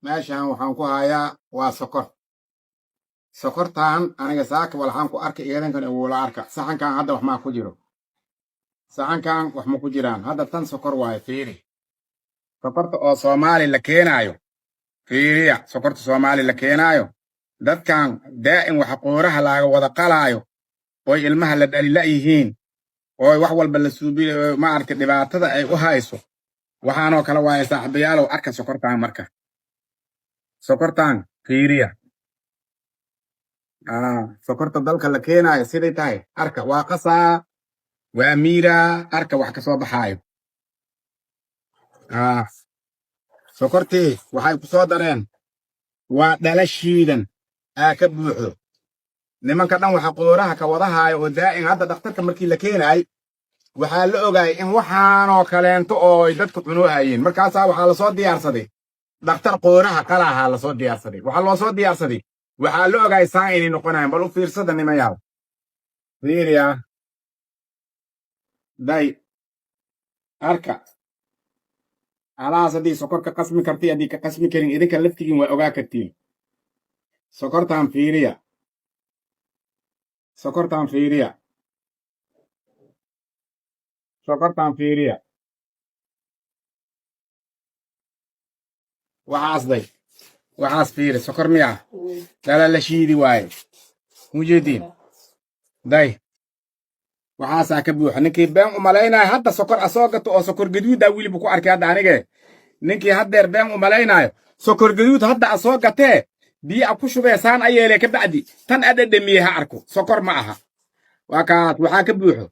Meeshan waxaan ku hayaa waa sokor. Sokortan aniga saaka waxaan ku arkay, iidankan igula arka. Saxankan hadda wax maa ku jiro? Saxankan wax ma ku jiraan hadda. Tan sokor waaye. Fiiri sokorta oo Soomaali la keenaayo. Fiiriya sokorta Soomaali la keenaayo. Dadkan daa'im waxa qooraha laaga wada qalaayo, oy ilmaha la dhalila yihiin, oo wax walba la suubi, maaragtay, dhibaatada ay u hayso waxaanoo kale waaye. Saaxiibayaalow, arka sokortan. Marka sokortan fiiriya. Sokorta dalka la keenaayo siday tahay arka. Waa qasaa, waa miiraa. Arka wax ka soo baxaayo. Sokortii waxay ku soo dareen waa dhala shiidan aa ka buuxdo. Nimanka dhan waxa qooraha ka wadahaayo oo daa'im hadda dhakhtarka markii la keenaay, waxaa la ogaayay in waxaanoo kaleento oo ay dadka cunoohayeen. Markaasaa waxaa lasoo diyaarsaday dhakhtar qooraha qalaahaa lasoo diyaarsaday. Waxaa loo soo diyaarsaday, waxaa la ogaayay saa inay noqonayan. Bal u fiirsada, nimayaal, fiiriya. Day, arka alahaas. Haddii sokor ka qasmi karti, haddii ka qasmi karin, idinka laftigiin waa ogaa kartiin. Sokortaan fiiriya, sokortaan fiiriya, sokortaan fiiriya. Waxaas day, waxaas fiiri. Sokor miyaa? Dhala la shiidi waaye, mujeediin. Day, waxaasaa ka buuxa. Ninkii been u malaynaayo hadda sokor asoo gato oo sokor gaduudaa weliba ku arkay hadda anige. Ninkii haddeer been u malaynaayo, sokor gaduud hadda asoo gatee, biyo a ku shubee, saan a yeelee, ka bacdi tan a dhadhamiyey, ha arko sokor ma aha. Waa kaas waxaa ka buuxo.